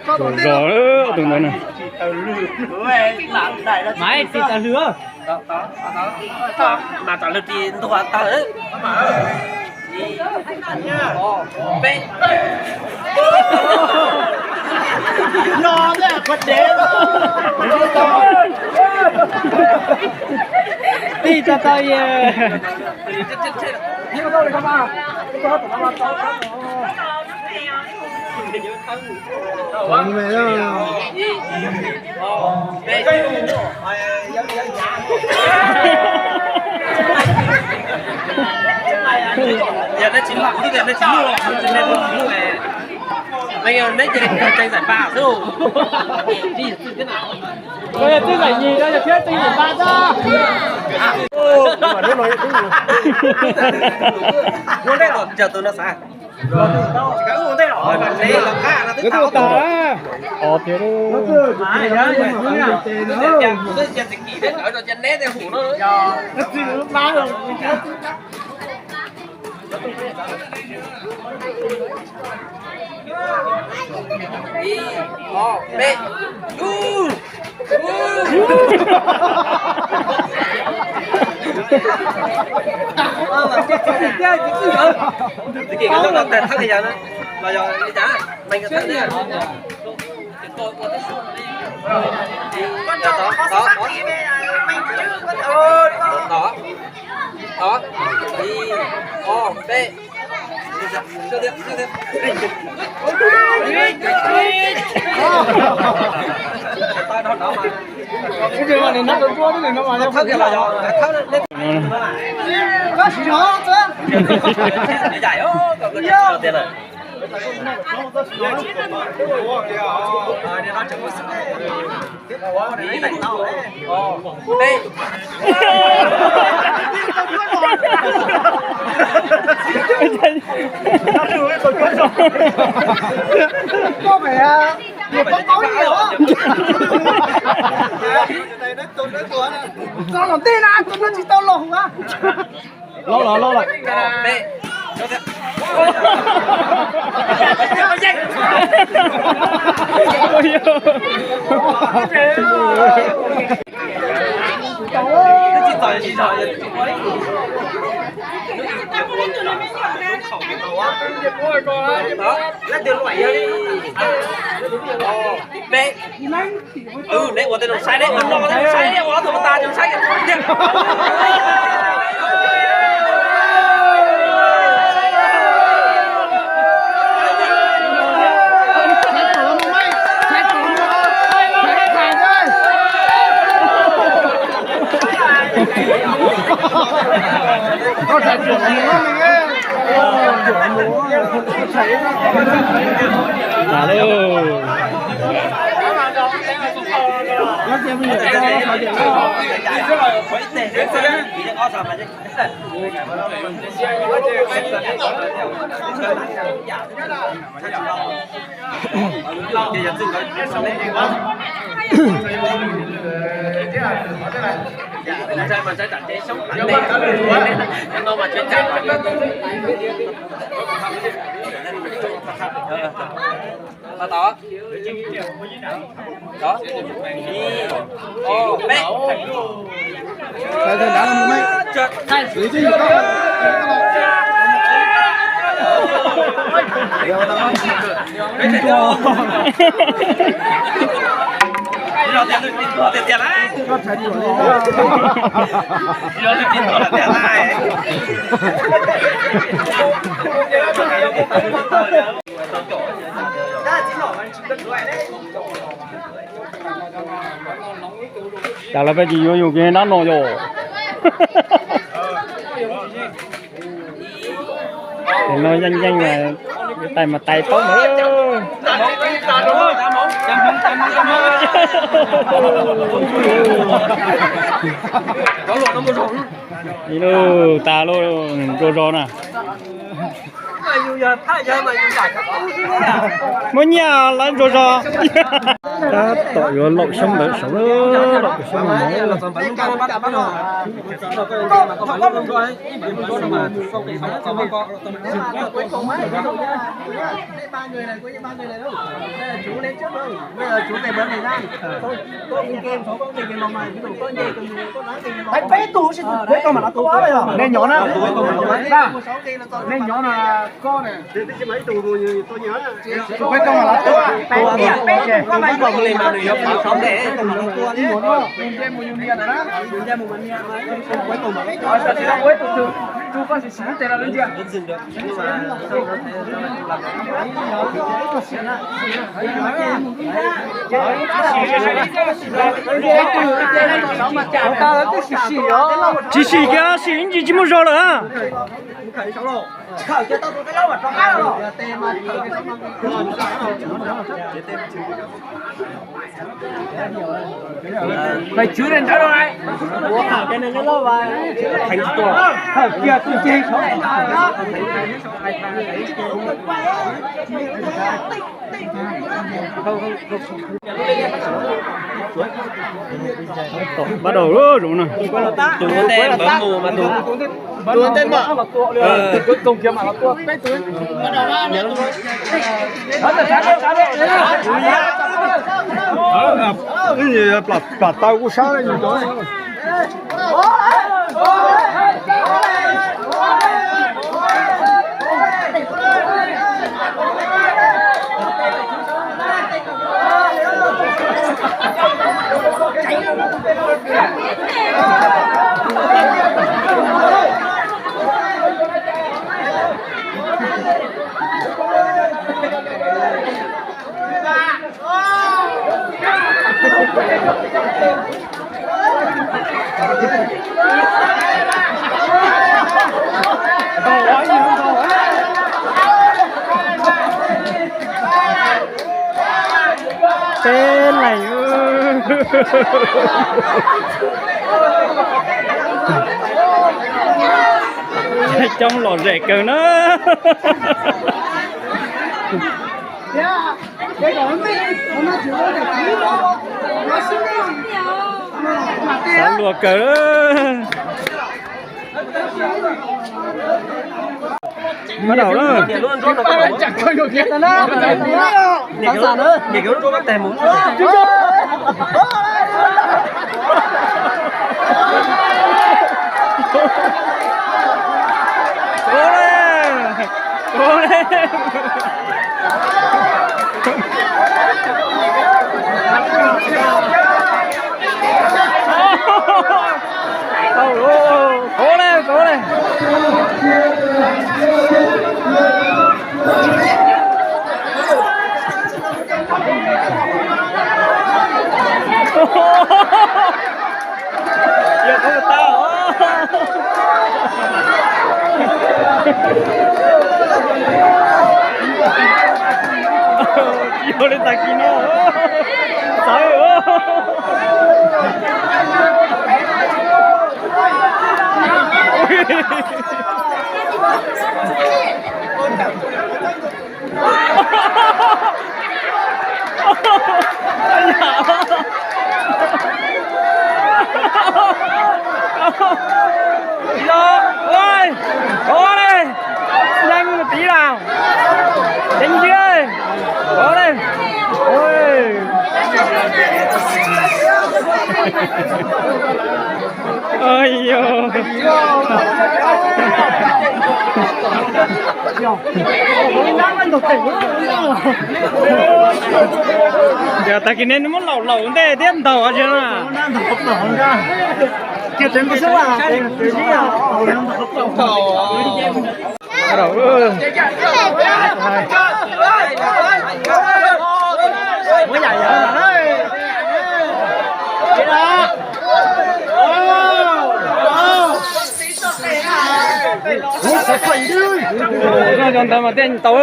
Zos zos tus ntawd na. Mas tis tas lwm. Mas tas lwm tis ntuag tawg. Tis tas tau ye. Yog neb tsis lub, neb tsis lub, neb tsis lub, neb ces kawg tsees xaim pab xwb. Twb xaim yig no yog thiab twb xaim pab xwb. Ua ntej los cog tus no xav. Twb tau tas. Os thiab. Ib, ob, peb. Tag kis koj tau tag thawb li yog no los yog li cas? Meej thawb li. Tod, tod, tod, tod. Ib, ob, peb. Txog los ntej na, tus no tsis tau los hauv. Loj los loj lawm. Peb. Neb ua tej zoo saib, neb ua no tej zoo saib, neb ua ob tug tas zoo saib. Tag lauj. Tod. Tod. Ib, ob, peb. Tiag tiag lauj. Tiag tiag lauj. Cas lawv peb tsis yuav yus kiag nab no yom. Tes no yeej yeej mas, tais mas tais paub mas. Ib lub tas lub ntsuas zog na. Muab nyiaj lawv ntsuas zog. Tab tom yuav laum xyoob ntawd saud, laum xyoob no. Nej nyob na, nej nyob na, koj ne. Tsis sim kiag, sim ib ntsis tsis muaj zog lawm. Bắt đầu lắm, đúng rồi. Tus ua ntej npawg mus mas tus tua ntej npawg. Cuối cùng kìa mà nó tua pét túi. Plam tau kuj sab li. Peb leeg. Coob lom zem kawg na. Xav luag kawg. Bắt đầu đó. Cố lên. Cố lên. Cố lên, cố lên. Giờ không tao. Vô lên tài kỳ no. Sao? Ôi, ôi, nhanh một tí nào. Đánh dưới. Có đây. Ôi. Ôi, yo. Yog tag kis nej muab laum laum ntej thiab ntaus tsis na. Cov ntawd mas tej tau.